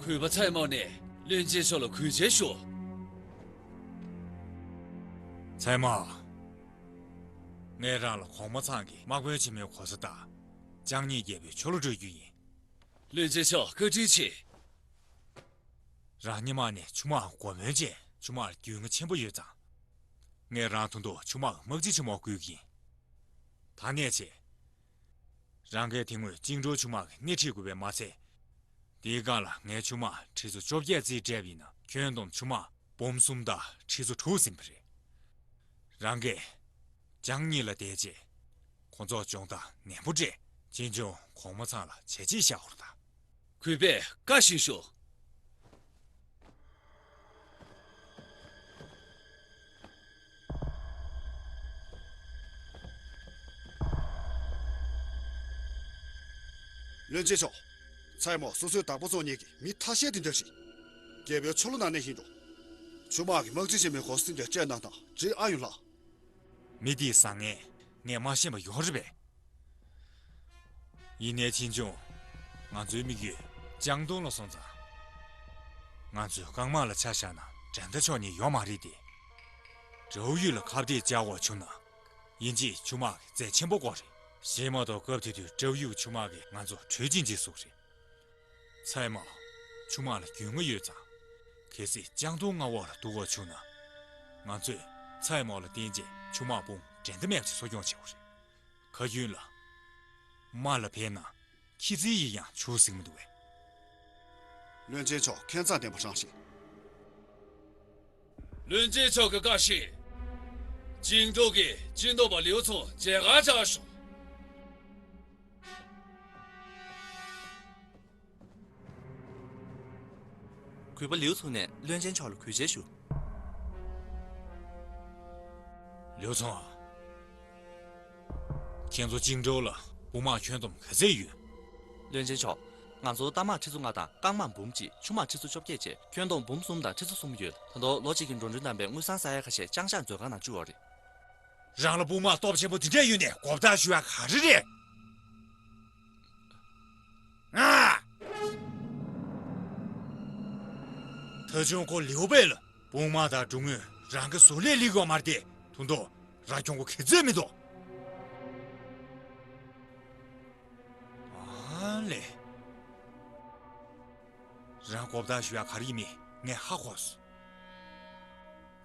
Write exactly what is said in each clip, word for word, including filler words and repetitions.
གུས་པ་ཚའི་མོ་ནས་བློན་ཆེན་མཆོག་ལ་གུས་བྱས་ཞུ། ཚའི་མོ། ངས་རང་ལ་གོང་མ་ཚང་གི་དམག་དཔོན་ཆེན་མོའི་གོ་ས་དང་། ལྕང་གཉིས་རྒྱལ་པོའི་ཆོ་ལོ་སྤྲོད་རྒྱུ་ཡིན། བློན་ཆེན་མཆོག་བཀའ་དྲིན་ཆེ། རང་སྔོན་མ་ནས་ཆུང་མར་གོ་མོལ་བྱས། ཆུང་མར་རྒྱུས་མངའ་ཆེན་པོ་ཡོད་ཙང་། ངས་རང་ད་དུང་ཆུང་མར་དམག་སྤྱི་ཆེན་མོར་བསྐོ་གི་ཡིན། ད་ནས་བྱས། རང་གིས་དེ་སྔོན་ཅིང་ཀྲོའུ་ཆུང་མ་གི་སྣེ་ཁྲིད་དགོས་པས་མ་ཚད། དེའི་སྒང་ལ་ངའི་ཆུང་མ་ཁྲི་ཚོ་བཅོ་བརྒྱད་རྩིས་སྤྲད་པ་ཡིན་ན། ཁྱོན་བསྡོམས་ཆུང་མ་འབུམ་གསུམ་དང་ཁྲི་ཚོ་དྲུག་ཟིན་པ་རེད། རང་གིས་ལྕང་གཉིས་ལ་བསྡད་རྗེས། ཁོང་ཚོར་སྦྱོང་བརྡར་ནན་པོ་སྤྲད། ཅིན་ཅུང་གོང་མ་ཚང་ལ་བྱས་རྗེས་བཞག་དགོས་རེད་ད། གུས་པས་བཀའ་བཞིན་ཞུ། བློན་ཆེན་མཆོག། ཚའི་མོ་སོ་སོའི་བདག་པོ་བཙོང་མཁན་གྱི་མི་ཐ་ཤལ་དེ་འདྲ་ཞིག། རྒྱལ་པོའི་ཆོ་ལོ་ནང་གནས་བཞིན་དུ། ཆུང་མ་གི་དམག་སྤྱི་ཆེན་མོའི་གོ་ས་དེ་འདྲ་སྤྲད་གནང་དང་། ཇི་ཨ་ཡུན་ལགས། མི་འདིའི་བཟང་ངན་ངས་མ་ཤེས་པ་ཡོད་རེད་པས། ཡིན་ནའི་ཅིན་ཅུང་། ང་ཚོའི་དམིགས་ཡུལ་ལྕང་སྟོང་ལ་སོང་ཙང་། ང་ཚོས་རྐང་དམག་ལ་ཆ་བཞག་ན་འགྲན་ཟླ་ཆོག་མཁན་ཡོད་མ་རེད་དེ། ཀྲོའུ་ཡུས་ལ་ཁ་གཏད་བཅག་དགོས་བྱུང་ན། དབྱིན་ཇིས་ཆུང་མ་གི་རྩལ་ཆེན་པོ་དགོས་རེད། གཞན་མ་གཏོགས་སྐབས་དེ་དུས་ཀྲོའུ་ཡུས་ཆུང་མ་གིས་ང་ཚོ་བྲོས་ཕྱིན་ཅི་བཟོ་རེད། ཚའི་མོ། ཆུང་མ་ལ་རྒྱུས་མངའ་ཡོད་ཙང་། གལ་སྲིད་ལྕང་སྟོང་མངའ་འོག་ལ་འདུ་དགོས་བྱུང་ན། ང་ཚོས་ཚའི་མོ་ལ་བརྟེན་བྱས་ཆུང་མ་དཔུང་འགྲན་ཟླ་མེད་པ་ཞིག་གསོ་སྐྱོང་བྱེད་དགོས་རེད། ག་ཡུན་ལ། དམག་ལ་ཕན་ན་ཁྱི་ཚེ་ཡིས་ཡང་བྱུག་ཟིན་མི་འདུག་བས། བློན་ཆེན་མཆོག་ཁྱད་མཚར་ལྡན་པ་རང་ཞིག། བློན་ཆེན་མཆོག་གི་བཀའ་བཞིན། ཅིང་ཀྲོའུ་གི་སྤྱི་ནོར་བ་ལིའུ་ཚུང་མཇལ་ཁ་བཅར་ཞུ། གུས་པ་ལིའུ་ཚུང་ནས་བློན་ཆེན་མཆོག་ལ་གུས་བྱས་ཞུ། ལིའུ་ཚུང་། ཁྱེད་ཚོ་ཅིང་ཀྲོའུ་ལ་དཔུང་དམག་ཁྱོན་བསྡོམས་ག་ཚད་ཡོད། བློན་ཆེན་མཆོག། ང་ཚོ་རྟ་དམག་ཁྲི་ཚོ་ལྔ་དང་རྐང་དམག་འབུམ་གཅིག་ཆུ་དམག་ཁྲི་ཚོ་བཅོ་བརྒྱད་བཅས་ཁྱོན་བསྡོམས་འབུམ་གསུམ་དང་ཁྲི་ཚོ་གསུམ་ཡོད། ད་དུང་ལོ་གཅིག་གི་འགྲོ་གྲོན་བཏང་བའི་དངུལ་སྲང་ས་ཡ་ཁ་ཤས་ལྕང་ཤང་མཛོད་ཁང་ནང་བཅུག་ཡོད་རེད། རང་ལ་དཔུང་དམག་སྟོབས་ཆེན་པོ་དེ་འདྲས་ཡོད་ནས་གོ་བརྡ་ཞུ་ཡ་ག་རེ་རེད། ཨ། ད་ཆུང་ཁོ་ལིའུ་པེ་ལ་དཔུང་དམག་དང་འགྲོ་དངུལ་རང་གི་ཟུར་ལས་སླེབས་ཡོད་མ་རེད་དེ། དུང་དུ་ར་གྱོང་གོ་གི་རྩོད་མི་འདུག་ཨ་ལེ། རང་གོ་བརྡ་ཞུ་ཡ་ག་རེ་ཡིན་མིན་ངས་ཧ་གོ་སོང་།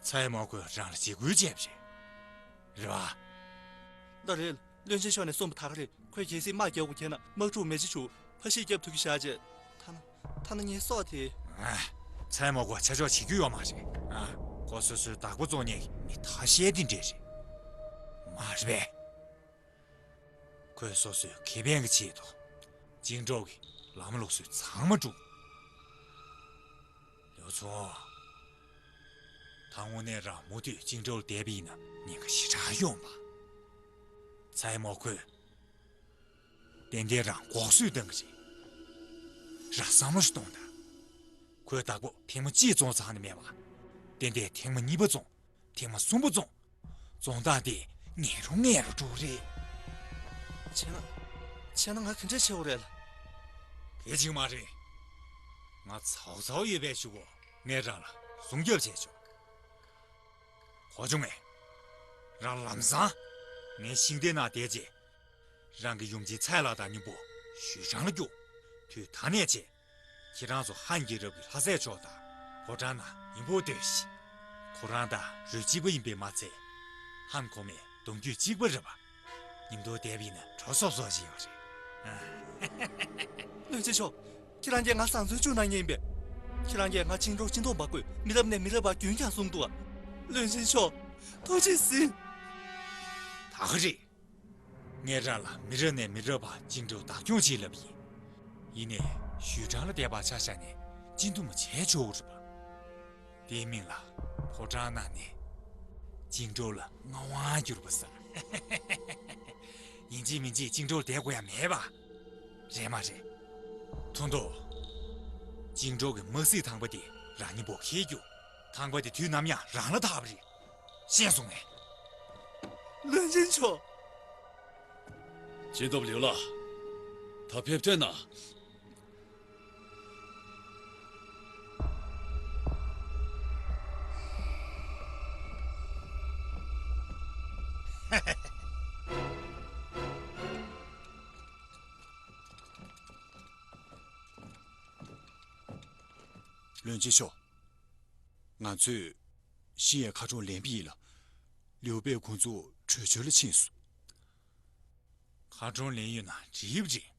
ཚའི་མོ་ཁོས་རང་ལ་འཇིགས་སྐུལ་བྱས་པ་རེད། རེད་པ། ད་རེད། བློན་ཆེན་མཆོག་ནས་གསུངས་པ་ད་ག་རེད། ཁོས་གལ་སྲིད་དམག་རྒྱག་དགོས་ཁེལ་ན་དམག་འཁྲུག་མེ་ལྕེ་འཁྱུག་ཕ་ཤིས་རྒྱབ་ཐུག་གི་བཞག་རྗེས། ཐ་ན། ཐ་ན་ངའི་སྲོག་དེ། ཨ། ཚའི་མོ་ཁོ་ཆ་འཇོག་བྱེད་རྒྱུ་ཡོད་མ་རེད། ཨ། ཁོ་སོ་སོའི་བདག་པོ་བཙོང་མཁན་གྱི་མི་ཐ་ཤལ་དེ་འདྲས་རེད། མ་རེད་པས། ཁོས་སོ་སོའི་ཁེ་ཕན་གྱི་ཆེད་དུ། ཅིང་ཀྲོའུ་གི་ལམ་ལུགས་སྲོལ་ཚང་མ་བསྒྲུབས། ལིའུ་ཚུང་། ད་དངོས་གནས་རང་མུ་མཐུད་ཅིང་ཀྲོའུ་ལ་བསྡད་པ་ཡིན་ན་ཉེན་ཁ་ཞེ་དྲག་ཡོང་པ། ཚའི་མོ་ཁོས། ཏན་ཏན་རང་འགོག་སྲུང་གཏོང་གི་རེད། རང་བསམ་བློ་ཞིག་གཏོང་དང་། ཁོའི་བདག་པོ་ཐེངས་མ་གཅིག་བཙོང་ཚར་ནི་མེད་པ། ཏན་ཏན་ཐེངས་མ་གཉིས་པ་བཙོང་། ཐེངས་མ་གསུམ་པ་བཙོང་། བཙོང་སྟངས་དེ་ངན་རུ་ངན་རུ་འགྲོ་གི་རེད། བྱས་ན། བྱས་ན་ང་ག་འདྲས་བྱེད་དགོས་རེད་ལ། གལ་ཆེན་མ་རེད། ང་ཚ་བོ་ཚ་བོ་ཡོད་པའི་གཞུག་གུ་ངས་རང་ལ་སྲུང་སྐྱོབ་བྱས་ཆོག་གོ་བྱུང་ངས། རང་ལམ་སང་། ངའི་ཤིང་རྟའི་ནང་བསྡད་རྗེས། རང་གི་ཡུམ་ཆེན་ཚའེ་ལགས་དང་མཉམ་པོ་ཞུས་ཀྲང་ལ་རྒྱུགས། དུས་ད་ནས་བྱས། ཁྱེད་རང་ཚོ་ཧན་རྒྱལ་རབས་ཀྱི་ལྷ་སྲས་མཆོག་དང་ཕོ་བྲང་ནང་མཉམ་པོ་སྡོད་ཤིག་ཁོ་རང་དང་རུས་གཅིག་པ་ཡིན་པས་མ་ཚད། ཧན་གོང་མའི་གདུང་རྒྱུད་གཅིག་པ་རེད་པ། མཉམ་དུ་བསྡད་པ་ཡིན་ན་གྲོགས་སོབ་སོབ་ཅིག་ཡོད་རེད། བློན་ཆེན་མཆོག་ཁྱེད་རང་གིས་ང་བཟང་བཙོན་བཅུག་གནང་མཁན་ཡིན་པས། ཁྱེད་རང་གིས་ང་ཅིང་ཀྲོའུ་སྤྱི་འདོམས་པ་བསྐོས། མི་རབས་ནས་མི་རབས་བར་རྒྱུན་བསྐྱངས་གསུངས་འདུག་ཨ། བློན་ཆེན་མཆོག་ཐུགས་རྗེས་གཟིགས། ད་ག་རེད། ངས་རང་ལ་མི་རབས་ནས་མི་རབས་བར་ཅིང་ཀྲོའུ་བདག་སྐྱོང་བྱེད་ལབ་ཡིན། ཡིན་ནའི་ཞུས་ཀྲང་ལ་བསྡད་པ་ཆ་བཞག་ནས་སྤྱི་འདོམས་བྱས་ཆོག་རེད་པ། དེའི་མིང་ལ་ཕོ་བྲང་ནང་ནས་ཅིང་ཀྲོའུ་ལ་མངའ་དབང་བསྒྱུར་བ་ཟེར། ཡིན་གཅིག་མིན་གཅིག་ཅིང་ཀྲོའུ་ལ་བསྡད་དགོས་ཡ་མེད་པ། རེད་མ་རེད། ཐུང་ཐུང་། ཅིང་ཀྲོའུ་གི་དམག་སྲིད་ཐང་པ་དེ་རང་མཉམ་པོ་འཁྱེར་རྒྱུ། ཐང་པ་དེ་དུས་ནམ་ཡང་རང་ལ་བདག་པ་རེད། ཤེས་སོང་ངས། བློན་ཆེན་མཆོག་སྤྱི་འདོམས་ལིའུ་ལགས། ད་ཕེབས་ཐོན་ན། བློན་ཆེན་མཆོག་ང་ཚོས་ཤི་ཡའི་མཁར་གྲོང་ལེན་པ་ཡིན་ལ། ལིའུ་པེ་ཁོང་ཚོ་བྲོས་བྱོལ་ལ་ཕྱིན་སོང་། མཁར་གྲོང་ལེན་ཡོད་ན་འགྲིག་པ་རེད།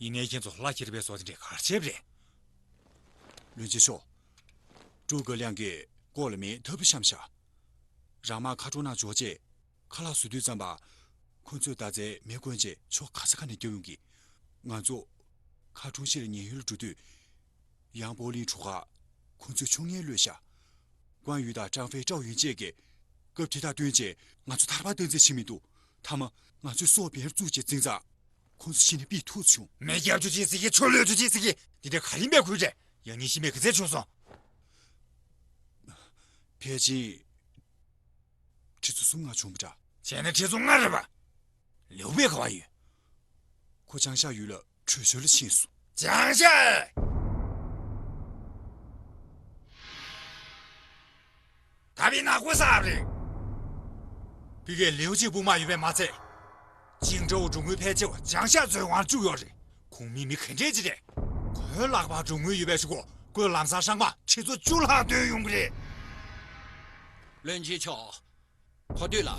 ཡིན་ནའི་ཁྱེད་ཚོ་ལྷ་ཁྱེར་བའི་བཟོ་དེ་འདྲས་ག་རེ་བྱས་པ་རེད། བློན་ཆེན་མཆོག་ཀྲུའུ་ཀེ་ལིང་གིས་ཀོ་ལ་མེ་ཐབ་བཤམས་ཤག་རང་དམག་མཁར་གྲོང་ནང་འབྱོར་རྗེས་ཁ་ལག་བཟོ་དུས་ཙམ་པ། ཁོ་ཚོས་མདའ་རྩལ་མེ་བསྐོན་རྗེས་ཕྱོགས་ག་ས་ག་ནས་རྒྱབ་ཡོང་གི། ང་ཚོ་མཁར་གྲོང་ཕྱི་ལ་ཉེན་གཡོལ་འགྲོ་དུས། ཡང་པོ་ལིན་གྲུ་ཁ་ཁོ་ཚོས་ཆུང་ངེར་གློད་ཤག་ཀོང་ཡུས་དང་ཀྲང་ཧྥེ་ཀྲའོ་ཡུན་བཅས་ཀྱིས་སྐབས་དེ་དག་བསྟུན་རྗེས་ང་ཚོ་ཐར་པ་སྟོན་རྩིས་བྱེད་མི་འདུག་མཐའ་མ་ང་ཚོས་སྲོག་བེར་བཙུགས་རྗེས་འཛིན་ཙང་། ཁོ་ཚོ་ཤི་ནས་ཕུད་ཐུབ་བྱུང་། མེ་བརྒྱབ་རྒྱུ་ཅིག་ཟེར་གི་ཆུ་གློད་རྒྱུ་ཅིག་ཟེར་གི་འདི་འདྲ་ག་རེ་ཡིན་པའི་ཁུལ་རེད། ཡང་ཉིན་ཤི་མེད་གི་ཚད་བྱུང་སོང་། ཕལ་ཆེར། ཁྲི་ཚོ་གསུམ་ལྔ་བྱུང་བ་འདྲ། བྱས་ན་ཁྲི་ཚོ་ལྔ་རེད་པ། ལིའུ་པེ་ག་པར་ཡོད། ཁོ་ཅང་ཤ་ཡུལ་ལ་བྲོས་བྱོལ་ལ་ཕྱིན་སོང་། ཅང་ཤ། ད་བི་ནག་པོ་ས་རེད། ཕ་གིའི་ལིའུ་ཅིའི་དཔུང་དམག་ཡོད་པས་མ་ཚད། ཅིང་ཀྲོའུ་འབྲུག་དངུལ་ཕལ་ཆེ་བ་ཅང་ཤ་ཚོའི་དབང་བཅུག་ཡོད་རེད། ཁོང་མི་མི་ག་འདྲས་ཅིག་རེད། ཁོའི་ལག་པར་འབྲུག་དངུལ་ཡོད་པའི་ཕྱིར་ཁོ་ཁོའི་ལམ་སང་ཧྲང་མ་ཁྲི་ཚོ་བཅུ་ལྷག་བཏོན་ཡོང་གི་རེད། བློན་ཆེན་མཆོག་གོ་ཐོས་ལ།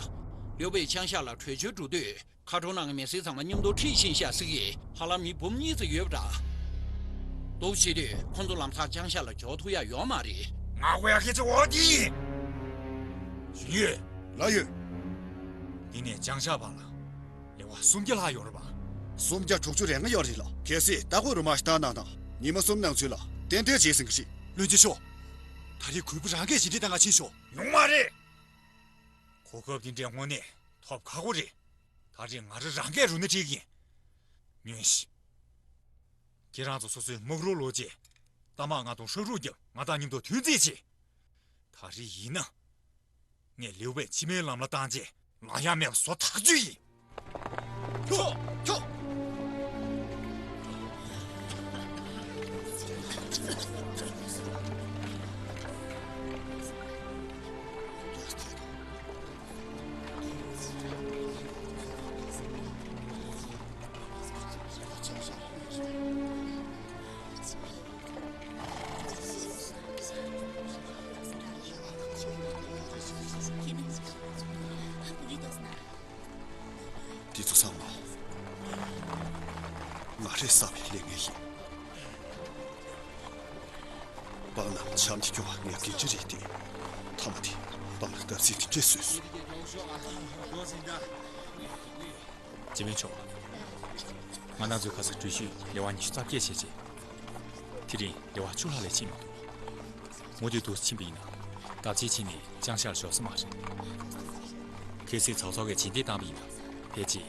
ལིའུ་པེ་ཅང་ཤ་ལ་བྲོས་བྱོལ་འགྲོ་དུས་མཁར་གྲོང་ནང་གི་མི་སེར་ཚང་མ་མཉམ་དུ་ཁྲིད་ཕྱིན་ཤག་ཟེར་གི། ཧ་ལམ་མི་འབུམ་གཉིས་ཙམ་ཡོད་པ་འདྲ། འདུག་བྱེད་དུས་ཁོང་ཚོ་ལམ་སང་ཅང་ཤ་ལ་འབྱོར་ཐུབ་ཡ་ཡོད་མ་རེད། ང་དགོས་ཡ་སྐད་ཆ་འོ་དེ་ཡིན། ཞུ་ཡོད། ལགས་ཡོད། འདི་ནས་ཅང་ཤ་བར་ལ། ལེ་བ་སུམ་བརྒྱ་ལྷག་ཡོད་རེད་པ། སུམ་བརྒྱ་དྲུག་ཅུ་རེ་ལྔ་ཡོད་རེད་ལགས། གལ་སྲིད་ལྟ་སྐོར་རུ་མ་ཞིག་བཏང་གནང་ན་ཉི་མ་གསུམ་ནང་ཚུད་ལ་ཏན་ཏན་བྱེད་ཟིན་གི་རེད། བློན་ཆེན་མཆོག་ད་རེས་གུས་པ་རང་གིས་ཞི་འགྲིག་བཏང་ག་ཕྱིན་ཤོག་ཡོང་མ་རེད། གོ་སྐབས་འདི་འདྲའི་དངོས་གནས་ཐོབ་ཁག་པོ་རེད། ད་རེས་ང་རང་རང་སྐད་རུ་ནི་ཁྲིད་ཀྱིན། ཉོན་ཞིག་ཁྱེད་རང་ཚོ་སོ་སོའི་དམག་རོགས་ལོག་རྗེས། རྟ་དམག་ང་དང་ཧྲག་རུག་རྒྱབ་ང་དང་མཉམ་དུ་ཐོན་རྩིས་བྱེད། ད་རེས་ཡིན་ན། ངས་ལེའུ་པེ་སྤྱི་མོས་ལམ་ལ་བཏང་རྗེས་ལང་ཡ་མེད་པ་བཟོ་ཐག་ཆོད་ཡིན། ཁྱོ། ཁྱོ། འདི་ཚོ་ཚང་མ་ང་རས་བསགས་པའི་ལས་ངན་ཡིན། སྤང་རྣམས་ཆམ་གྱིས་སྐྱོ་བ་ངས་གིན་ཅི་རེད་དེ། ཐ་མ་དེ་སྤང་ལ་བརྡབ་གསིག་དེ་འདྲས་བཟོས་སོང་། སྤྱི་མོས་མཆོག་ང་རང་ཚོའི་ཁ་སང་འགྲུལ་བཞུད་ལེ་བ་ཉི་ཤུ་རྩ་བརྒྱད་བྱས་རྗེས། དེ་རིང་ལེ་བ་བཅུ་ལྷག་ལས་ཕྱིན་མི་འདུག་མུ་མཐུད་དུ་ཕྱིན་པ་ཡིན་ན་བརྡབ་གསིག་ཕྱིན་ནས་ཅང་ཤ་ལ་འབྱོར་ས་མ་རེད། གལ་སྲིད་ཚོགས་གཙོ་གིས་རྗེས་འདེད་བཏང་བ་ཡིན་ན་ཕལ་ཆེར་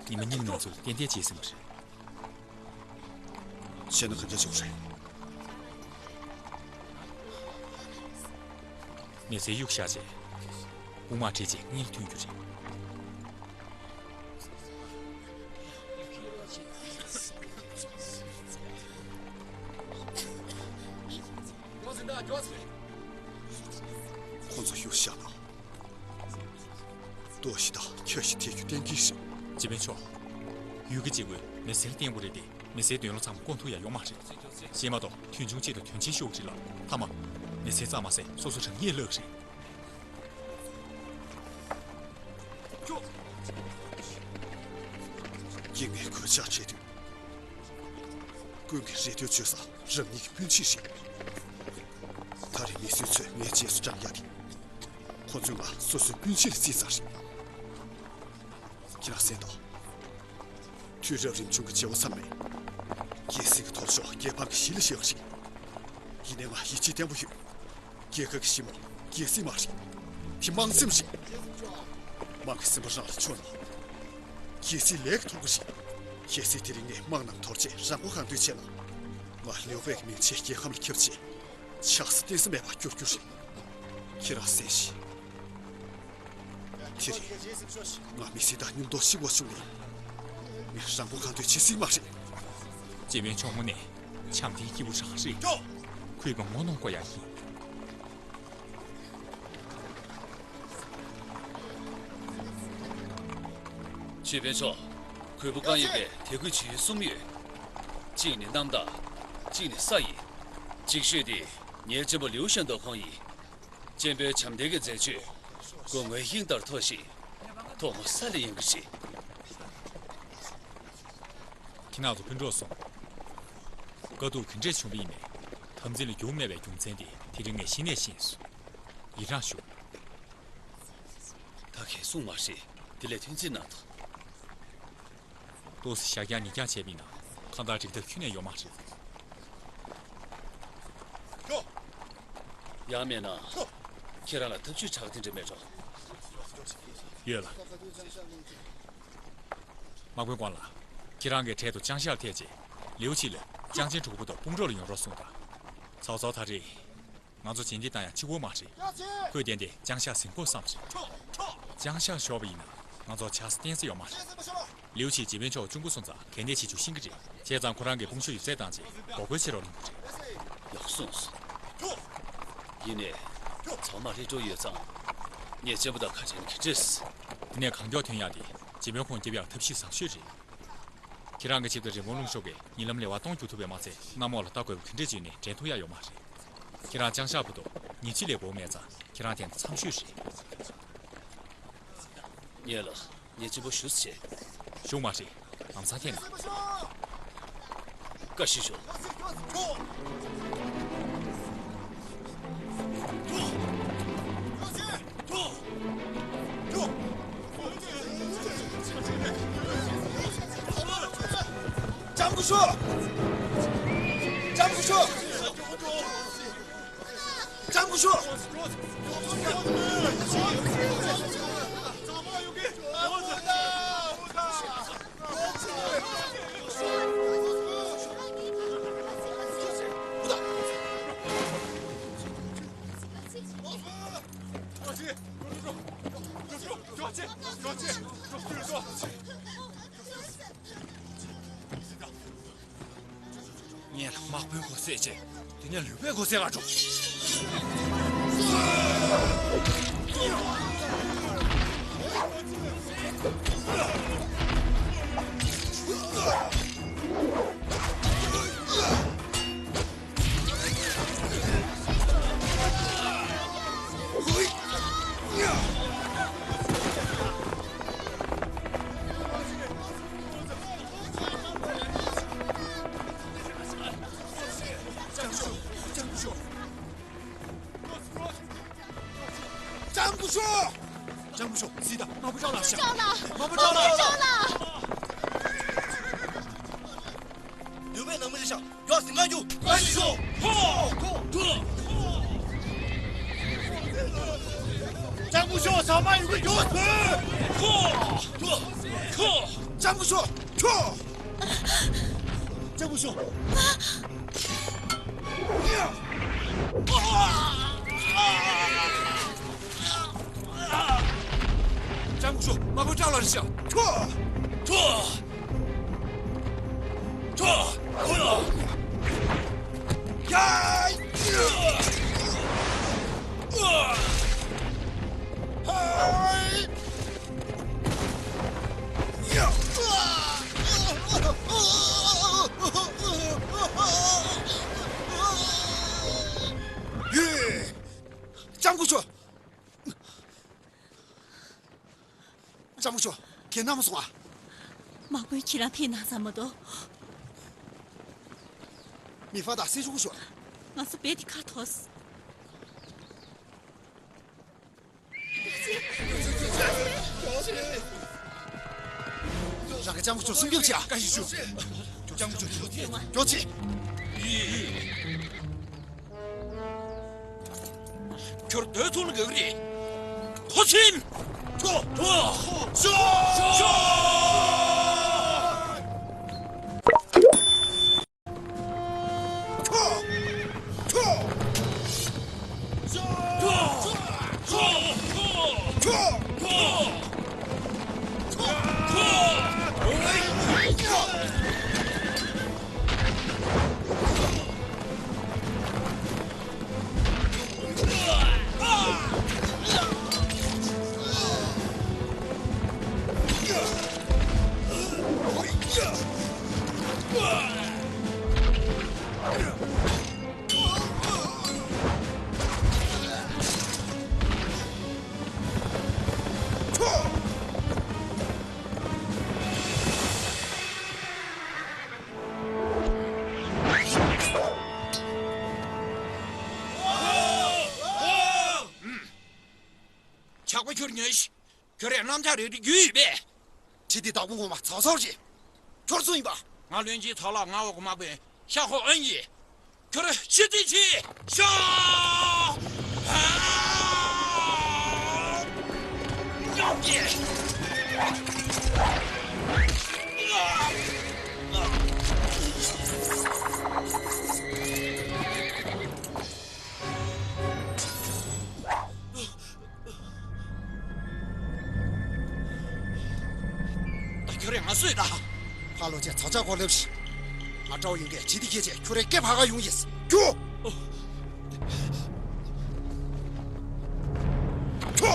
ཉི་མ་གཉིས་ནང་ཚུད་ཏན་ཏན་བྱེད་ཟིན་པ་རེད། བྱས་ན་ག་འདྲ་བྱུང་རེད། མི་སེར་གཡུག་བཞག་རྗེས། དཔུང་དམག་ཁྲིད་རྗེས་སྔོན་ལ་ཐོན་རྒྱུ་རེད། ཁོ་ཚོ་གཡུག་བཞག་ན། ལྟོ་ཞིག་དང་ཁྱི་ཞིག་ཐེ་རྒྱུ་གཏན་འཁེལ་རེད། སྤྱི་མོས་མཆོག་ཡུལ་གྱི་སྤྱི་བོས་མི་སེར་བརྟན་པོ་རེད་དེ། མི་སེར་དོན་ལོ་ཚང་མ་བསྐོང་ཐུབ་ཡ་ཡོད་མ་རེད། ཞེས་མ་གཏོགས་མཐུན་ཕྱུག་ཆེད་དུ་དོན་ཆེན་ཤོག་ཁྲི་ལ་མཐའ་མ། མི་སེར་ཙམ་མ་ཟད་སོ་སོ་རང་ཉིད་བརླག་རེད། སྐྱེ་དངོས་གོད་ཆག་འཕྲད་དུས། ཀུན་གྱིས་རེ་ལྟོས་བཅོལ་ས་རང་ཉིད་ཀྱི་སྤུན་མཆེད་རེད། ད་རེས་མི་སེར་ཚོས་ངའི་རྗེས་སུ་འབྲང་ཡ་དེ། ཁོ་ཚོས་ང་སོ་སོའི་སྤུན་མཆེད་ལ་བརྩིས་ཙང་རེད། ཁྱེད་རང་གསན་དང་། དུས་རབས་རིམ་བྱུང་གི་བྱེད་པོ་ཚང་མས། རྒྱལ་སྲིད་ཀྱི་ཐོབ་ཤོར་རྒྱལ་འབངས་ཀྱི་གཞི་ལ་བཞག་པ་རེད། ཡིན་ནའི་ང་ཡིད་ཆེས་བརྟན་པོ་ཡོད། རྒྱལ་ཁབ་ཀྱི་ཞི་མོ་རྒྱལ་སྲིད་མ་རེད། དེ་དམངས་སེམས་རེད། དམངས་ཀྱི་སེམས་པ་རང་ལ་ཕྱོགས་ན། རྒྱལ་སྲིད་ལས་ཀྱི་ཐོབ་གོ་རེད། གལ་སྲིད་དེ་རིང་ངས་དམངས་རྣམས་དོར་རྗེས་རང་མགོ་གང་ཐོན་བྱས་ན། ང་ལིའུ་པེ་གི་མིང་ཆེན་རྒྱལ་ཁམས་ལ་ཁྱབ་བྱས། ཆགས་ས་བརྟེན་ས་མེད་པར་འགྱུར་རྒྱུ་རེད། ཁྱེད་རང་གསན་ཞིག་དེ་རིང་ང་མི་སེར་དང་མཉམ་དུ་ཤི་དགོས་བྱུང་ནས། ངས་རང་མགོ་གང་ཐོན་བྱེད་སྲིད་མ་རེད། སྤྱི་མོས་མཆོག་དངོས་གནས་འཆམ་མཐུན་སྐྱིད་པོ་རང་རེད། ཁོས་ང་ངོ་གནོང་དགོས་ཡ་ཡིན། སྤྱི་དཔོན་མཆོག་གུས་པ་བསྐང་ཡོད་པའི་དད་གུས་ཇི་ཡོད་གསུངས་ཡོད། གཅིག་ནི་གནམ་བདག་གཅིག་ནི་ས་ཡིན། ཅིག་ཤོས་དེ་ངའི་གཅེན་པོ་ལིའུ་ཞན་ཏོ་ཁོང་ཡིན། གཅེན་པོའི་བྱམས་ལྡན་གྱི་མཛད་སྤྱོད་སྒོ་ངའི་དབྱིངས་ལྟར་མཐོ་ཞིང་། ཐོག་མ་ས་ལས་ཡངས་ཀྱི་རེད། ཁྱེད་རང་ཚོ་ཕུན་གྲོགས་སོང་། དཀའ་སྡུག་ག་འདྲས་བྱུང་བ་ཡིན་ནའི། འཐབ་འཛིང་ལ་རྒྱུག་མེད་པའི་རྒྱུ་མཚན་དེ་དེ་རིང་ངས་གཞི་ནས་ཤེས་སོང་། ཡི་རངས་ཞུ། ད་གས་གསུངས་མ་རེད། དེ་ལས་ཐོན་རྩིས་གནང་དང་། ཏོག་ཙམ་ཞག་རྐྱང་ཉིན་རྐྱང་བྱས་པ་ཡིན་ན་ཁ་བརྡ་འགྲིག་ཐབས་ཁྱོན་ནས་ཡོད་མ་རེད། ཡང་མེད་ན། ཁྱེད་རང་ལ་ཐབས་ཇུས་དྲག་དེ་འདྲ་མེད་འགྲོ། ཡོད་ལགས། དམག་དཔོན་ཀོང་ལགས། ཁྱེད་རང་གི་གྲལ་དུ་ཅང་ཤག་ཐད་རྗེས་ལིའུ་ཆི་ལ་ཅང་ཅན་གྲོགས་པོ་དང་དཔུང་གྲོགས་ལ་ཡོང་རོགས་གསུངས་དང་། ཚོགས་གཙོ་ད་རེས། ང་ཚོ་རྗེས་འདེད་བཏང་ཡག་གཅིག་པོ་མ་རེད། ཁོས་གཏན་གཏན་ཅང་ཤག་ཟིན་དགོས་བསམ་རེད། ཅང་ཤག་ཤོར་བ་ཡིན་ན་ང་ཚོ་ཆགས་ས་གཏན་ས་ཡོད་མ་རེད། ལིའུ་ཆི་སྤྱི་དཔོན་མཆོག་གཅུང་པོ་སོང་ཙང་གལ་གནད་ཆེ་ཆུང་ཤེས་ཀྱི་རེད། བྱས་ཙང་ཁོ་རང་གི་དཔུང་ཤུགས་ཡོད་ཚད་བཏང་རྗེས་འགོག་རྒོལ་བྱེད་རོགས་གནང་གི་རེད། ཡག་གསུངས་སོང་། ཡིན་ནའི། ཚང་མ་རེ་སྤྲོ་ཡོད་ཙང་། ངས་གཅེན་པོ་དང་ཁ་བྲལ་ནས་ག་འདྲས། དེ་ནས་གང་མགྱོགས་ཐོན་ཡག་དེ་སྤྱི་དཔོན་ཁོང་སྐྱོབ་ཡག་ཐབས་ཤེས་བཟང་ཤོས་རེད། ཁྱེད་རང་གི་ཆེད་དུ་རིན་སྤུངས་ལུང་ཤོག་གིས་ཉིན་ལམ་ལས་བ་གཏོང་རྒྱུག་ཐུབ་པའི་མ་ཚད་གནམ་འོག་ལ་ལྟ་དགོས་པ་ག་འདྲས་བྱས་ནས་འགྲན་ཐུབ་ཡག་ཡོད་མ་རེད། ཁྱེད་རང་ཅང་ཤག་བུ་དོ་ཉིན་གཅིག་ལས་འགོར་མེད་ཙང་ཁྱེད་རང་དེ་ན་འཚམས་ཤོས་རེད། ངས་ལ་ངས་གཅེན་པོ་ཞུ་ཟེར། ཞུ་མ་རེད། ལམ་སང་ཐེངས་ན། བཀའ་བཞིན་ཞུ། ལྕམ་སྐུ་ཞབས། ལྕམ་སྐུ་ཞབས། ལྕམ་སྐུ་ཞབས། ངས་ལ་དམག་དཔོན་གོ་སྲས་བྱས། དེ་ནས་ལུས་པའི་གོ་སྲས་ང་འགྲོ། ལྕམ་སྐུ་ཞབས། ལྕམ་སྐུ་ཞབས། ལྕམ་སྐུ་ཞབས། སི་ཏཱ། དམག་དཔོན་ཀྲའོ་ལགས་ཤག་དམག་དཔོན་ཀྲའོ་ལགས། དམག་དཔོན་ཀྲའོ་ལགས། ལུས་པའི་ནང་མི་རེད་ཤག་ཡོད་ཟིན་ག་རྒྱུ། བཀའ་ཞིག་ཞུ། ཧོ། ཧོ། ལྕམ་སྐུ་ཞབས། ཟ་མ་ཡོད་གི་ཡོད་ཟིན། ཧོ། ཧོ། ལྕམ་སྐུ་ཞབས། ཁྱོ། ལྕམ་སྐུ་ཞབས། ལྕམ་སྐུ་ཞབས། དམག་དཔོན་ཀྲའོ་ལགས་རེད་ཤག་ཁྱོ། ཁྱོ། ཁྱོ། ཡ། ཧའི། ལྕམ་སྐུ་ཞབས། ལྕམ་སྐུ་ཞབས། ཁྱེད་ནམ་སོང་ཨ། དམག་དཔོན་ཁྱེད་རང་ཕེབས་གནང་ས་མ་གཏོགས། མི་ཧྥ་དང་སེ་ཆུང་སྐུ་ཞབས། ང་ཚོ་རྦད་དེ་ཁ་འཐོར་སོང་། རང་གི་ལྕམ་སྐུ་ཞབས་སྲུང་སྐྱོབ་བྱེད་ཨ། བཀའ་བཞིན་ཞུ། ལྕམ་སྐུ་ཞབས་མགྱོགས་བྱེད། ཁྱོད་སྡོད་ཐུབ་ན་དགའ་གི་རེད། ཐོ་ཚིམ། ཐོ། ཐོ། ཤོ། ཤོ། ཁྱོད་རས་གནམ་ལྕགས་རལ་གྲི་རྒྱུག་ཡོད་པས། ཁྲི་ལྡེ་བདག་པོ་ངོ་མ་ཚ་ཚ་རེད། ཁྱོད་སུ་ཡིན་པ། ང་བློན་ཆེན་ཚ་ལགས་ང་འོག་དམག་དཔོན་ཤ་ཁོ་ཨན་ཡིན། ཁྱོད་ཕྱིར་འཐེན་བྱེད་ཤོག་ད་ཁྱོད་རས་ང་སུ་ཡིན་ད། ཕ་ལོ་ཆེ་ཚ་ཆ་གོ་ལེབ་ཤི། ང་ཀྲའོ་ཡིན་གྱི་ཁྲི་ལྡེ་ཁྱེད་ཆེ་ཁྱོད་རས་སྐད་ཕ་ག་ཡོང་ཡིས། ཁྱོ། ཁྱོ།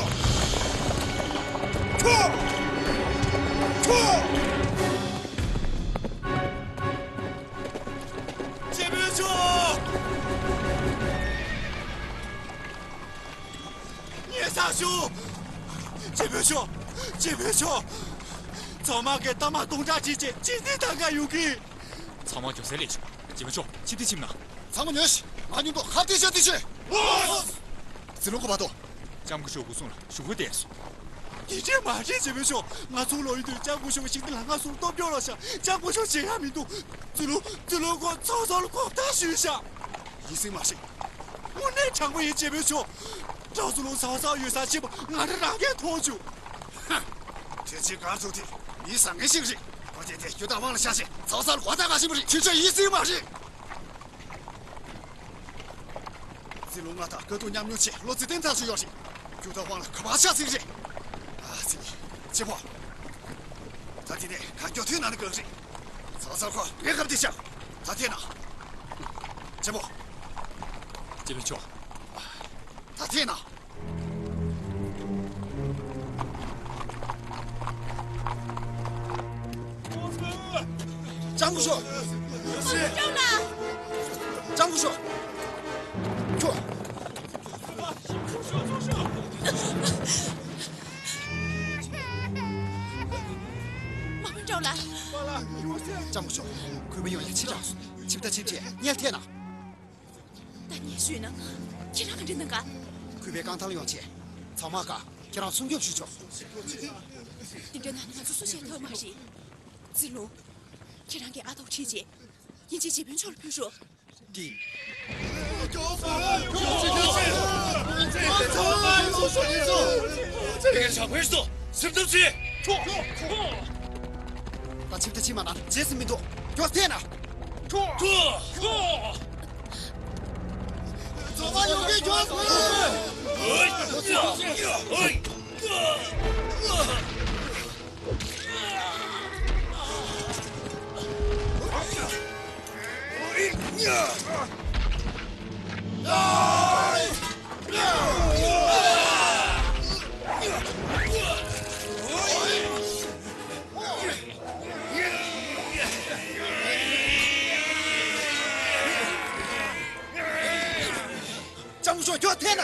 ཁྱོ། ཁྱོ། སྤྱི་དཔོན་མཆོག་ཉེ་ས་ཞུ། སྤྱི་དཔོན་མཆོག་སྤྱི་དཔོན་མཆོག་ཚང་མ་གི་ལྟ་མ་སྟོང་ཕྲག་གཅིག་ཅེས་ཅི་སྟེ་ད་ག་ཡོང་གི། ཚང་མ་མགྱོགས་སེ་སླེབས་ཤོག་སྤྱི་དཔོན་མཆོག་ཆིབས་དེ་ཁྱིམ་ན། ཚང་མ་ཉོན་ཞིག་ང་མཉམ་དུ་ཁ་གཏད་བྱ་དེ་ཤེས། ཙི་ལུང་གོ་བ་དོ། ལྕམ་སྐུ་ཞབས་སྐུ་སྲུང་ལ་ཞུ་སྐུལ་བཏང་སོང་། དེ་འདྲས་མ་རེད་སྤྱི་དཔོན་མཆོག་ང་ཚོ་ལོ་ཡུན་དུ་ལྕམ་སྐུ་ཞབས་ཤིག་དེ་ལ་ང་ཚོར་སྟོབས་སྐྱོར་ལ་བཞག་ལྕམ་སྐུ་ཞབས་བྱེད་ཡ་མི་འདུག་ཙི་ལུང་ཙི་ལུང་ཁོ་ཚོགས་གཙོར་ཁོ་ཐག་ཞུས་བཞག་ཡིད་སེམས་མ་ཞིག་དངོས་གནས་དྲང་པོ་ཡིན་སྤྱི་དཔོན་མཆོག་ཀྲའོ་ཙུ་ལུང་ཚང་ཚང་ཡོད་ས་ཆེན་པོ་ང་རང་རང་གིས་མཐོང་བྱུང་། ཧ། དེ་ཅི་གར་ཚུགས་དེ་མི་བཟང་ངན་ཞིག་རེད། ཁོ་དེ་དེ་རྒྱུ་དང་དབང་ལ་བཞག་བྱས་ཚང་ཚང་ལ་གོ་ཐག་ག་ཞིག་མ་རེད། ཁྱེད་ཚོ་ཡིད་སེམས་མ་རེད། ཙི་ལུང་ང་དང་དཀའ་སྡུག་མཉམ་མྱོང་བྱས་ལོ་ཚིགས་བསྟན་ཐག་ཆོད་ཡོད་རེད། རྒྱུ་དང་དབང་ལ་ག་པར་ཆགས་ཟིན་རེད། ཨ་ཙི། ཅེ་པོ། ད་དེ་ནས་ག་མགྱོགས་ཐོན་ན་ནི་དགའ་རེད། ཚང་ཚང་ཁོ་ངའི་ཁབ་དེ་བཞག་ད་ཐེན་ན། ཅེ་པོ། ཅེ་པོ་མཆོག་ད་ཐེན་ན། ལྕམ་སྐུ་ཞབས། ལྕམ་སྐུ་ཞབས། ཁྱོད། དམག་དཔོན་ཀྲའོ་ལགས། ལྕམ་སྐུ་ཞབས། གུས་པ་ཡོང་ཡ་ཕྱི་དྲགས་སོང་། ཆིབས་རྟ་ཆིབས་ཆེ་སྙལ་ཐེན་ན། ད་ངས་ཞུས་ན། ཁྱེད་རང་ག་འདྲ་གནང་ག་གུས་པས་རྐང་ཐང་ལ་ཡོང་བྱས། ཚང་མ་ག་ཁྱེད་རང་སྲུང་སྐྱོབ་ཞུ་ཆོག་དེ་འདྲ་ན་ང་ཚོ་སུ་བྱེད་ཐུབ་མ་རེད། ཙི་ལུ། ཁྱེད་རང་གིས་ཨ་ཐོག་ཁྲིད་བྱས། དབྱིན་ཇིའི་སྤྱི་དཔོན་མཆོག་ལ་ཕུལ་རོགས། ཏིང་། ད་ཆིབས་རྟ་ཕྱིན་མ་ན་རྗེས་སུ་མི་འདུག་མགྱོགས་ཐེན་ན། ཚོགས་པ་ཡོང་གི་མགྱོགས་སོང་། ལྕམ་སྐུ་ཞབས་མགྱོགས་ཐེན་ན། དམག་དཔོན་ཀྲའོ་ལགས། ལྕམ་སྐུ་ཞབས། མགྱོགས་ཐེན་ན།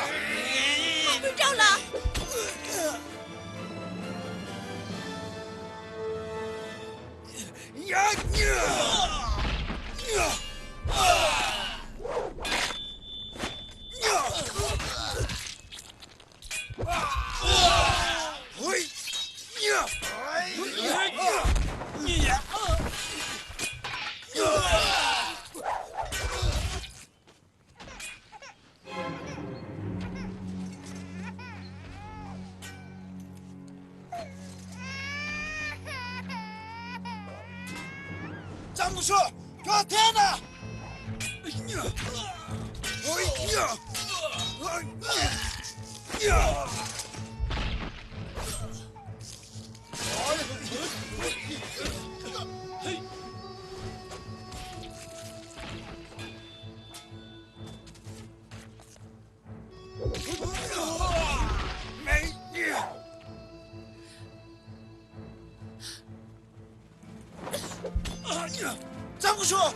ལྕམ་སྐུ་ཞབས།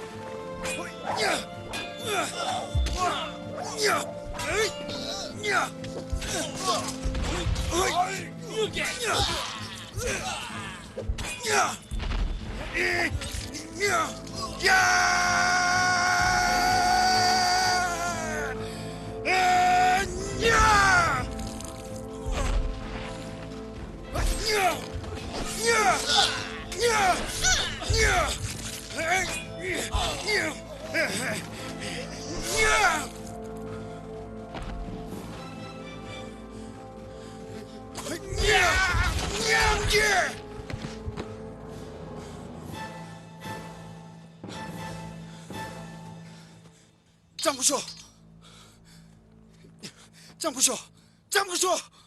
ལྕམ་སྐུ་ཞབས། ལྕམ་སྐུ་ཞབས། ལྕམ་སྐུ་ཞབས།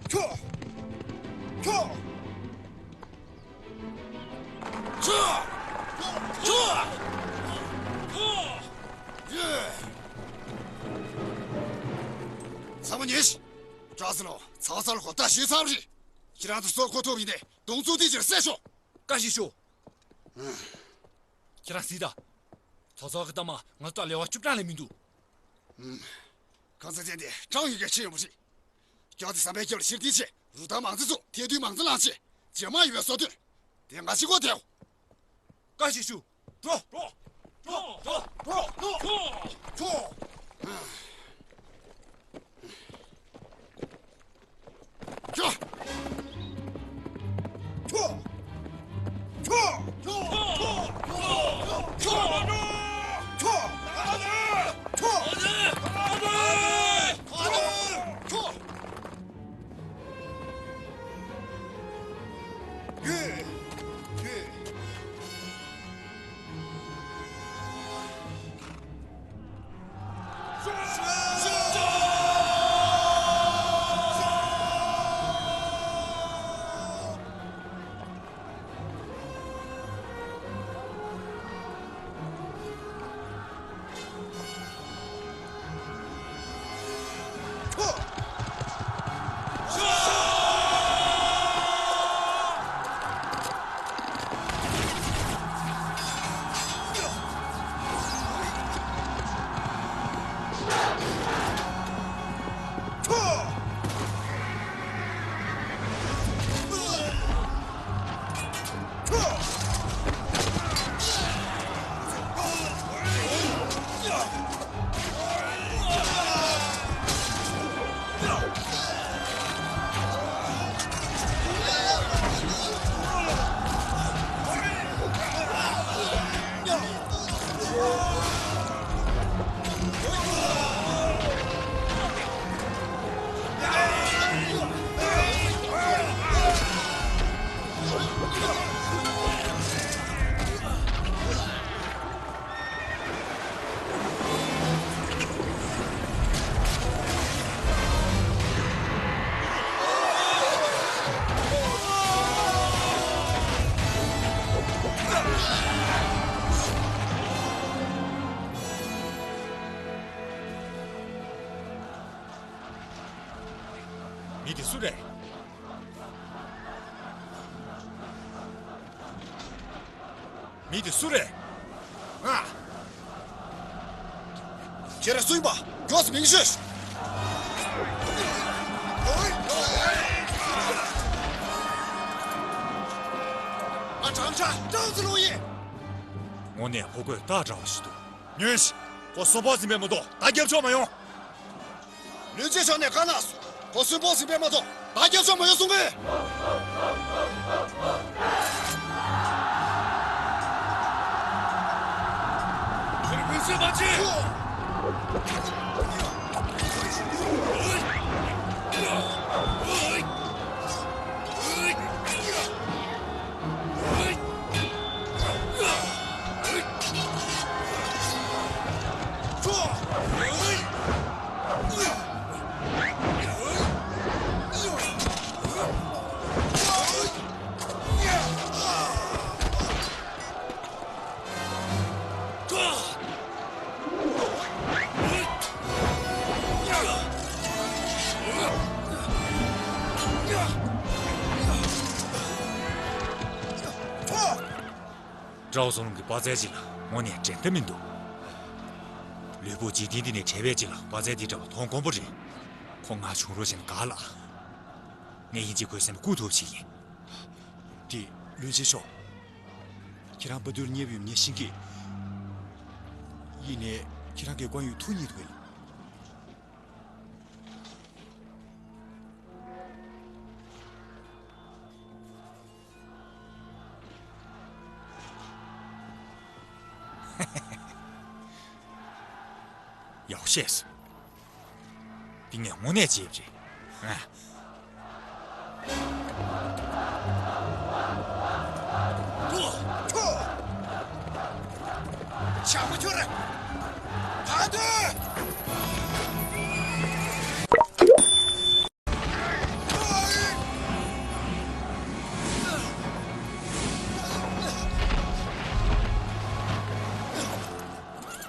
ཁྱོ། ཁྱོ། ཁྱོ། ཁྱོ། ཁྱོ། ཁྱོ། ཡེ། ཚང་མ་ཉན་ཤིག་བཀྲ་ཤིས་ལོ། ཚ་ཚ་ལ་ཁོ་ད་ཞེ་ཚར་རེད། ཁྱེད་རང་ཚོ་སྲོག་ཁོ་ཐོབ་ཡིན་ཏེ་གདོང་བཙུགས་ཏེ་ཅིར་བསད་ཤོག་བཀའ་བཞིན་ཞུ། ཁྱེད་རང་གཟིགས་དང་། ཚོགས་གཙོ་གི་གཏམ་མ་ང་ཚོ་ལས་བ་བཅུ་གྲངས་ལས་མི་འདུག་ཁང་ཚན་ཅན་དེ་གྲངས་ཡོད་མཁན་ཆེ་ཡོད་མ་རེད། སྐྱོ་དེ་ཟམ་པའི་སྐྱོ་ལ་ཕྱིར་དེ་ཆེ་རུ་ཐང་མང་ཙེ་ཚོ་ཐལ་རྡུལ་མང་ཙེ་ལངས་ཆེ་རྗེས་མ་ཡོད་པའི་སོ་དོན། དེ་ང་ཞིག་གོ་དེའོ། བཀའ་ཞིག་ཞུ། འགྲོ། འགྲོ། འགྲོ། འགྲོ། འགྲོ། འགྲོ། འགྲོ། མི་དེ་སུ་རེད། མི་དེ་སུ་རེད། ང་། ཁྱེད་རང་སུ་ཡིན་པ་མགྱོགས་སུ་མིང་ཤོད། ང་ཀྲང་ཧྲ་ཀྲང་ཙི་ལུང་ཡིན། དངོས་གནས་ཕོ་རྒོད་སྟག་འདྲ་བ་ཞིག་འདུག་ཉོན་ཞིག་ཁོ་གསོན་པོ་ཟིན་པའི་མ་གཏོགས་ད་རྒྱབ་ཕྱོགས་མ་ཡོང་། ལུས་རྗེས་ཕྱོགས་ནས་བཀའ་གནང་སོང་། ཁོ་གསོན་པོ་ཟིན་པའི་མ་གཏོགས་ད་རྒྱབ་ཕྱོགས་མ་ཡོང་གསུང་གི། ཁྱེད་མུན་སེལ་མ་བྱེད། ཀྲའོ་ཙུང་ལུང་གི་དཔའ་རྩལ་ཅིག་ལ་དངོས་གནས་འགྲན་ཟླ་མི་འདུག་ལུས་པོ་འཇིག་རྟེན་འདི་ནས་བྲལ་བའི་ཅིག་ལ་དཔའ་རྩལ་འདི་འདྲ་བ་མཐོང་དཀོན་པོ་རེད། ཁོ་ང་བྱུང་རོགས་བྱས་ན་དགའ་ལ། ངས་ཡིན་གཅིག་ཁོའི་སེམས་བཀུག་ཐུབ་ཞིག་ཡིན། དེ་ལུས་རྗེས་ཕྱོགས། ཁྱེད་རང་པ་དུར་ཉེ་བའི་ངས་ཤེས་ཀྱི། ཡིན་ནའི་ཁྱེད་རང་གི་ཀོང་ཡུས་ཐུགས་མཉེས་འདུག་གས། ཡག་བཤད་སོང་། འདི་ངས་དངོས་གནས་བརྗེད་པ་རེད། ཨ། ཆག་པ་ཁྱོད་ར། ད་དུས།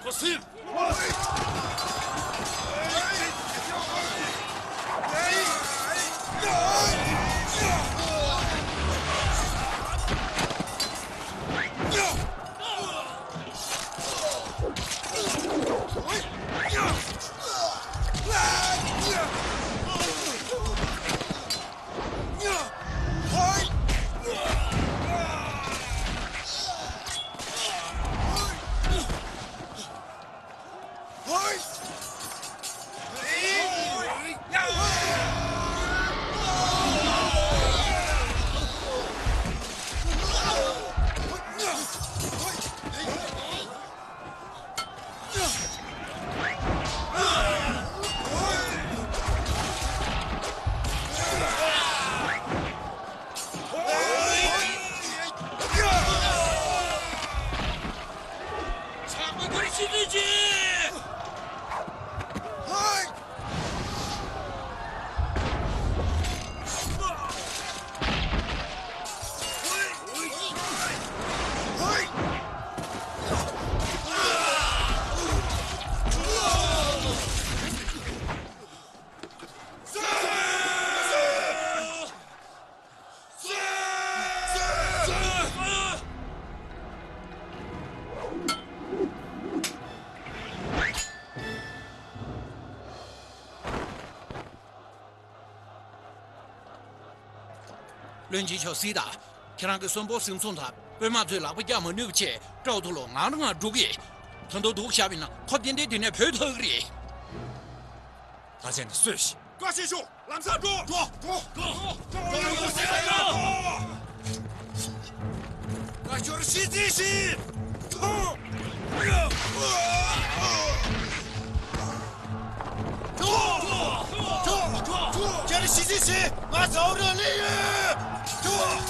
ཁོ་སིམ། བློན་ཆེན་མཆོག་གཟིགས་དང་། ཁྱེད་རང་གི་གསོན་པོ་ཟིན་སོང་དང་། དཔོན་དམག་ཚོས་ལག་པ་རྒྱག་མ་ནུས་པ་བྱས། ཀྲའོ་ཐུ་ལོ་ང་རང་ང་འགྲོ་གི། ད་དུང་སྡུག་བཞག་པ་ཡིན་ན་ཁོ་ཏན་ཏན་དེ་ནས་བུད་ཐུབ་ཀྱི་རེད། ད་བྱས་ན་སུས་ཤེས། བཀའ་ཤེས་ཤོག་ལམ་སང་འགྲོ། འགྲོ། འགྲོ། འགྲོ། འགྲོ། འགྲོ། འགྲོ། ང་ཁྱོད་ཤི་རྩིས་ཤིག་ཐོངས། ཁྱོད་ཤི་རྩིས་ཤིག་ང་ཚ་བོ་རང་ལས་ཡོད། ཁྱོད།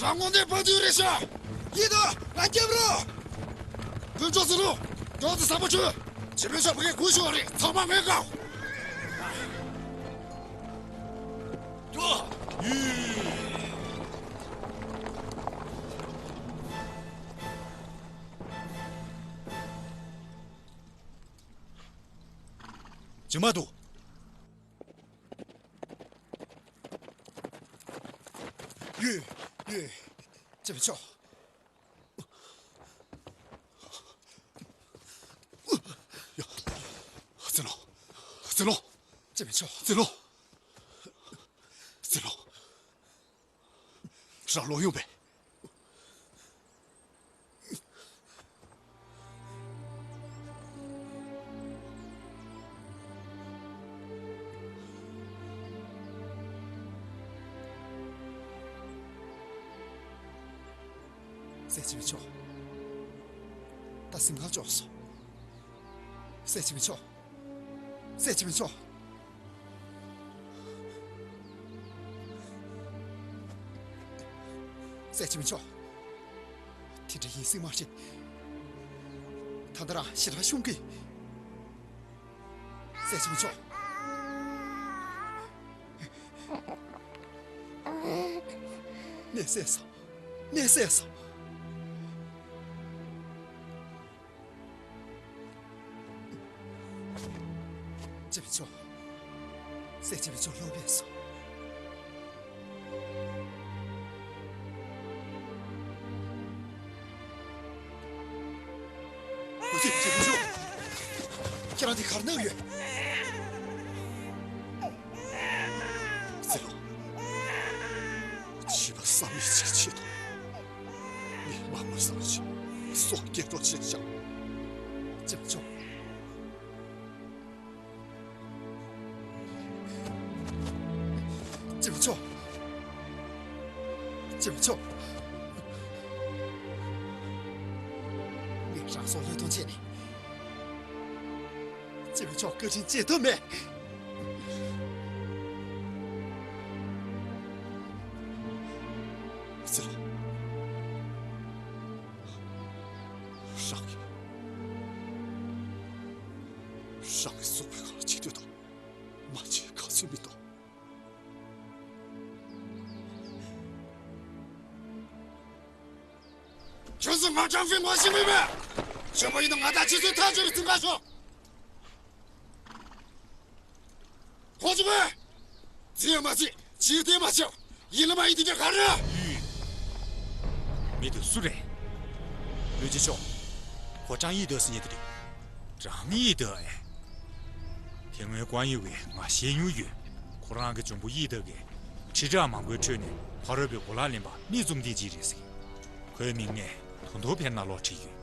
རང་ངོ་ནས་བ་དུས་རེད་ཤག་ཡིན་ད། ང་སྐྱབས་རོགས། དཀོན་མཆོག་ཟེར་རོ། ཅོག་ཙེ་ཟམ་པ་ཆུ། ཇོ་མོ་ཤོག་བུ་གའི་གུ་ཤོག་རེད། ཚང་མ་ངས་བཀག་ཅོ། ཡུ། ཇི་མ་འདུག་ཡོད། ཡོད། ཅེ་མི་ཆོག་ཡ། ཙི་ལོ། ཙི་ལོ། ཅེ་མི་ཆོག་ཙི་ལོ། ཙི་ལོ། རང་ལོག་ཡོང་པས། སྲས་ཅི་མི་ཆོག་ད་སེམས་ཁམས་ལྕོགས་སོང་། སྲས་ཅི་མི་ཆོག་སྲས་ཅི་མི་ཆོག་སྲས་ཅི་མི་ཆོག་དེ་འདྲ་ཡིན་སྲིད་མ་རེད། ད་ལྟ་རང་ཞེ་དྲག་ཤོང་གི་སྲས་ཅི་མི་ཆོག་གནས་སྲས་སོ། གནས་སྲས་སོ། ཅི་མི་ཆོག་སྲས་ཅི་མི་ཆོག་སློབ་པས་སོ། འོ་ཙི་ཅི་མི་ཆོག་ཁྱེད་རང་འདི་གར་ནག་ཡོད། ཙི་ལོ། བྱིས་པ་བསམ་ཡས་ཅིག་ཆེད་དུ། ངས་མ་དགོས་བསམ་ཞིག་སྲོག་སྐྱེལ་རོགས་བྱས་ཤག་ཅི་མི་ཆོག་ཅི་མི་ཆོག་ཅི་མི་ཆོག་ངས་རང་སྲོག་བློས་གཏོང་བྱས་ནས། ཅི་མི་ཆོག་བཀའ་དྲིན་བརྗེད་ཐུབ་མེད། ཙི་ལོ། རང་གི། རང་གི་གཟུགས་པོའི་ཁ་ལ་འཆི་འདོད་དང་མ་འཆི་ག་ཚོད་མི་འདུག་ཁྱོད་ཚོ་ང་ཀྲང་ཧྥེ་ངོ་ཤེས་མེད་པས། གཞོན་པ་ཡིན་ན་ང་དང་ཁྱེད་ཚོའི་ཐག་གཅོད་རེ་ཚིམ་ག་ཤོག་ཁོ་ཚོ་བས། ཚིག་མ་ཚིག་ཅིག་བལྟས་མ་ཆོག་ཡིན་ལ་མ་ཡིན་དེ་ག་རེད། ཡུས། མི་དེ་སུ་རེད། ལུས་ཅི་ཆོག་ཁོ་ཀྲང་ཡི་དོ་སི་ཉེ་དེ་རེད། ཀྲང་ཡི་དོ་ཨེ། དེ་སྔོན་ཀོང་ཡུས་ཀྱིས་ང་ཤེས་མྱོང་ཡོད། ཁོ་རང་གི་གཅུང་པོ་ཡི་དོ་གིས་ཁྲི་ཁྲག་མང་པོའི་ཁྲོད་ནས་ཕ་རོལ་པོའི་གོ་ལག་ལེན་པ་མི་བཙུམ་དེ་ཅིག་རེད་ཟེར། ཁོའི་མིང་ནས་དོ་དོ་ཕེ་ན་ལོག་བྲིས་ཡོད།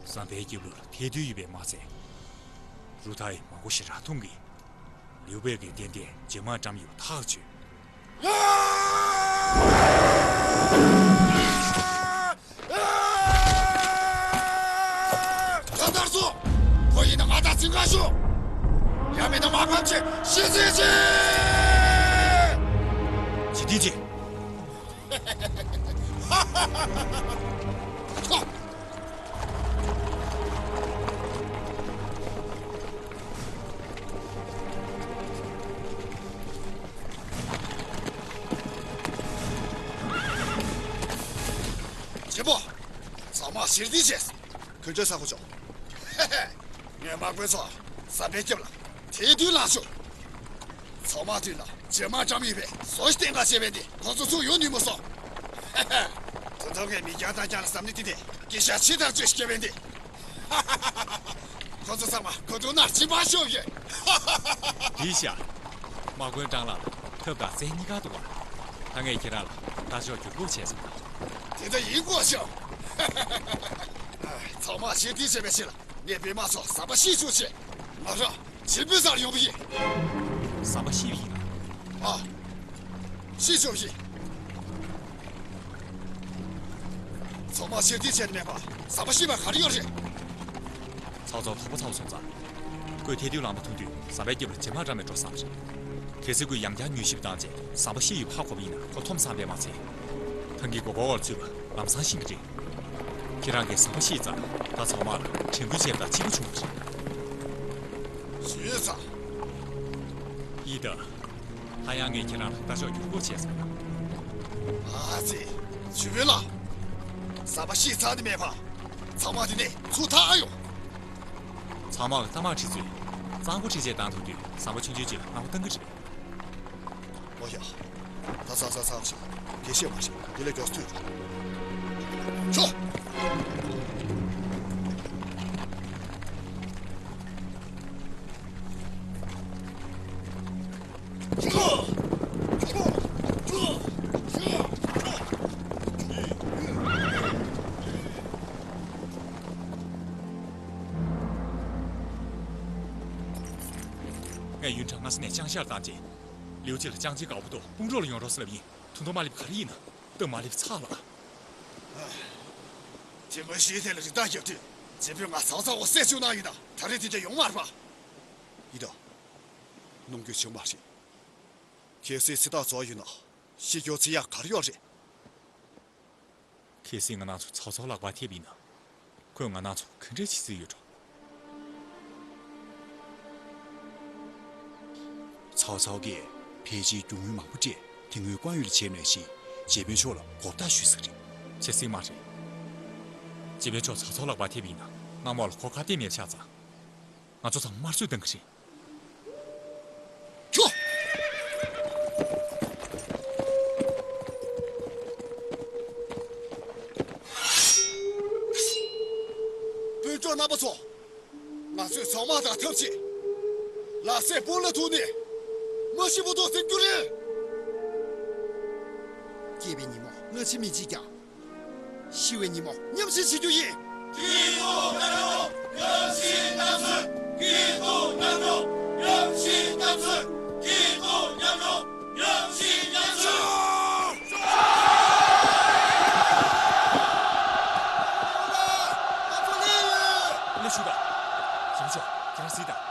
ཟམ་པའི་སྐྱིབས་ལུར་ཐལ་རྡུལ་ཡོད་པས་མ་ཚད། རུ་ཐའི་མང་པོ་ཞེ་དྲག་འཐུང་གི། ལིའུ་པེ་གིས་ཏན་ཏན་རྗེས་མ་བཀྲམ་ཡོད་ཐག་ཆོད། ད་ལྟར་སོ། ཁོ་ཡིན་ན་ང་དང་འཛིང་ག་ཤོག་ཡང་མིན་ན་མ་ཕམ་ཆེ་ཤི་ཚེ་ཆེ། ཇི་ཏི་ཅི། ཁོ། རྗེ་པོ། ཚང་མ་ཞིར་འདི་བྱས། དཀོན་མཆོག་ས་ཁོ་ཆོག་ངས་དམག་དཔོན་ཚོ་ཟམ་པའི་རྒྱབ་ལ་དེ་དུས་ལངས་ཤོག་ཚང་མ་དུས་ལ་རྗེས་མ་བཀྲམ་ཡོད་པའི་བཟོ་ཞིག་བསྟན་ག་བྱས་པས་འདི་ཁོ་ཚོ་ཚུར་ཡོང་ནུས་མོ་སོང་། དོན་དག་ངས་མི་རྒྱང་དང་རྒྱང་ལ་བསམ་ནི་དེ་དེ་སྐད་ཆ་ཕྱི་ལྟར་བཅོས་ཤིག་བྱས་པས་འདི། ཁོ་ཚོ་ཚང་མ་ཁོ་ཐུག་ནར་ཕྱིན་པ་ཤོག་ཡོད། འདི་ཤ། དམག་དཔོན་ཀྲང་ལགས་ལ་ཐབས་དང་རྩལ་གཉིས་ཀ་འདུག་པ། ད་ངས་ཁྱེད་རང་ལ་ལྟ་ཕྱོགས་བསྒྱུར་བཀོད་བྱས་སོང་། དེ་འདྲ་ཡིན་དགོས་ཤག་ཚང་མ་ཞེ་དྲིན་ཆེ་བའི་ཆེད་ལ་ངས་བོད་དམག་ཚོ་ཟམ་པ་བཤིག་བཅུག་བྱས། ང་རང་ཇེ་པོའི་སར་ཡོང་གི་ཡིན། ཟམ་པ་བཤིག་པ་ཡིན་ན། ཨ། བཤིག་བཅུག་ཡིན། ཚང་མ་ཞེ་དྲིན་ཆེ་ནས་མེད་པ་ཟམ་པ་བཤིག་པ་ག་རེ་ཡོད་རེད། ཚོགས་གཙོ་དོགས་པ་ཚ་བོ་སོང་ཙང་། ཁོས་ཐལ་རྡུལ་ལངས་པ་མཐོང་དུས་ཟམ་པའི་རྒྱབ་ལ་རྗེས་མ་འགྲོ་མི་འགྲོ་བསམ་པ་རེད། གལ་སྲིད་ཁོས་ཡང་བསྐྱར་མྱུལ་ཞིབ་བཏང་རྗེས་ཟམ་པ་བཤིག་ཡོད་པ་ཧ་གོ་བ་ཡིན་ན་ཁོ་འཐོམ་སངས་པས་མ་ཚད། ཐང་གི་སྒོ་སྒོར་ཚུད་པ་ལམ་སང་ཤེས་ཀྱི་རེད། ཁྱེད་རང་གིས་ཟམ་པ་བཤིག་ཙང་ད་ཚང་མ་ལ་དྲན་སྐུལ་བྱས་པ་དང་གཅིག་པ་བྱུང་བ་རེད། ཞུས་ཙང་། ཡིན་ད། ད་ཡང་ངས་ཁྱེད་རང་ལ་ལྟ་ཕྱོགས་བསྒྱུར་བཀོད་བྱས་སོང་། ཨ་ཙི། ཞུ་བོད་ལ། ཟམ་པ་བཤིག་ཚར་ནི་མེད་པ། ཚང་མ་དེ་ནས་ཚུར་ཐར་ཡོང་། ཚང་མ་གི་རྟ་དམག་ཁྲིད་ཚུལ། གཙང་པོ་ཁྲིད་བྱས་བཏང་ཐུབ་དུས་ཟམ་པ་ཆུང་ཆུང་ཅིག་ལ་སྣང་བ་གཏང་གི་རེད། ཨོ་ཡ། ད་ཚ་ཚ་ཚ་ཞིག་དགེ་བཤེས་མ་ཞིག་དེ་ལས་མགྱོགས་སུ་ཚུད། ཆོ། ངས་ཡུན་གྲངས་སྔ་ས་ནས་ཅང་ཤར་བཏང་རྗེས། ལིའུ་ཅི་ལ་ཅང་ཅིའི་དགའ་པོ་ཏོ་དཔུང་གྲོགས་ལ་ཡོང་རོགས་ཟེར་ལབ་ཡིན། ད་དུང་མ་སླེབས་ག་རེ་ཡིན་ན། ད་མ་སླེབས་ཚར་ལ། དེ་མ་གཞི་དེ་ལ་རི་དྭགས་རྒྱབ་དུས་རྗེ་བོས་ང་ཚ་ཚ་བོ་བསད་བཅུག་གནང་ཡིན་ད། ད་རེས་དེ་འདྲ་ཡོང་མ་རེད་པ། ཡིན་ད། གནོང་འགྱོད་བྱེད་མ་རེད། གལ་སྲིད་ཚེ་ཐག་རྫོགས་ཡོད་ན་ཤི་སྐྱོ་ཚེ་ཡག་ག་རེ་ཡོད་རེད། གལ་སྲིད་ང་རང་ཚོ་ཚ་ཚ་བོ་ལག་པར་ཐེབས་ཡིན་ན། ཁོས་ང་རང་ཚོ་ག་འདྲས་བྱེད་རྩིས་ཡོད་འགྲོ། ཚ་ཚ་བོ་གིས་ཕལ་ཆེར་རྒྱུ་དངོས་མང་པོ་སྤྲད་དེ་སྔོན་ཀོང་ཡུལ་ལ་བྱས་མེད་ཞིང་རྗེ་དཔོན་མཆོག་ལ་གོ་བརྡ་ཞུས་ཟིག་རེད། བྱེད་སྲིད་མ་རེད། རྗེ་དཔོན་མཆོག་ཚ་ཚ་བོ་ལག་པར་ཐེབས་ཡིན་ན་སྔ་མོ་ལ་ཁོ་ཁ་གཏད་མེད་ཆགས་ཙང་། ང་ཚོ་ཚང་མ་དམར་གསོད་གཏང་གི་རེད། ཁྱོ། དཔོན་གྲོགས་རྣམ་པ་ཚོ། ང་ཚོས་ཚང་མ་དང་ཐབས་བྱེད། ལ་སའི་སྤོ་ལོ་ཐུག་ནས། མ་ཤི་བོ་དོ་ཟིན་རྒྱུ་རེད། སྐྱེས་པའི་ཉིན་མོ་སྔ་ཕྱི་མི་བརྗེད་ཀྱང་། ཤི་བའི་ཉིན་མོ་མཉམ་ཞིག་བྱེད་རྒྱུ་ཡིན། སྐྱིད་སྡུག་མཉམ་མྱོང་ཡབ་གཞིས་རྣམ་གསུམ། སྐྱིད་སྡུག་མཉམ་མྱོང་ཡབ་གཞིས་རྣམ་གསུམ། སྐྱིད་སྡུག་མཉམ་མྱོང་ཡབ་གཞིས་རྣམ་གསུམ། ལས་ཞུ་དང་། ཞིམ་ཆོག་ཁྱེད་རང་སྲིད་དང་།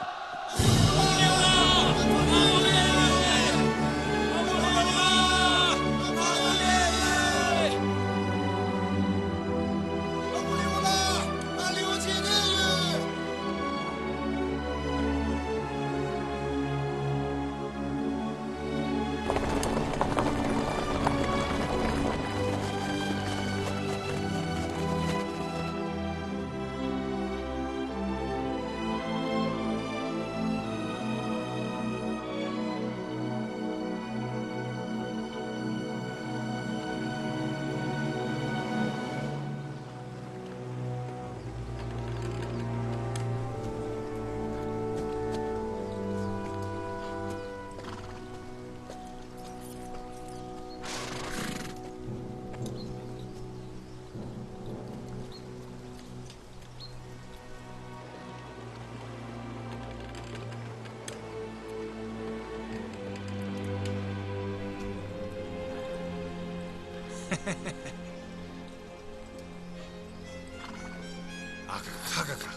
ཨ་ཁ་ཁ་ཁ་ཁ།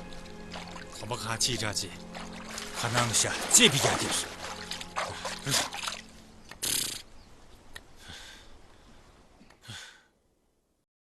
གོམ་པ་གང་ཅིའི་སྒྲ་ཅིག་ཁ་ནང་ལ་ཤ་ཅེ་བི་རྒྱག་གི་རེད།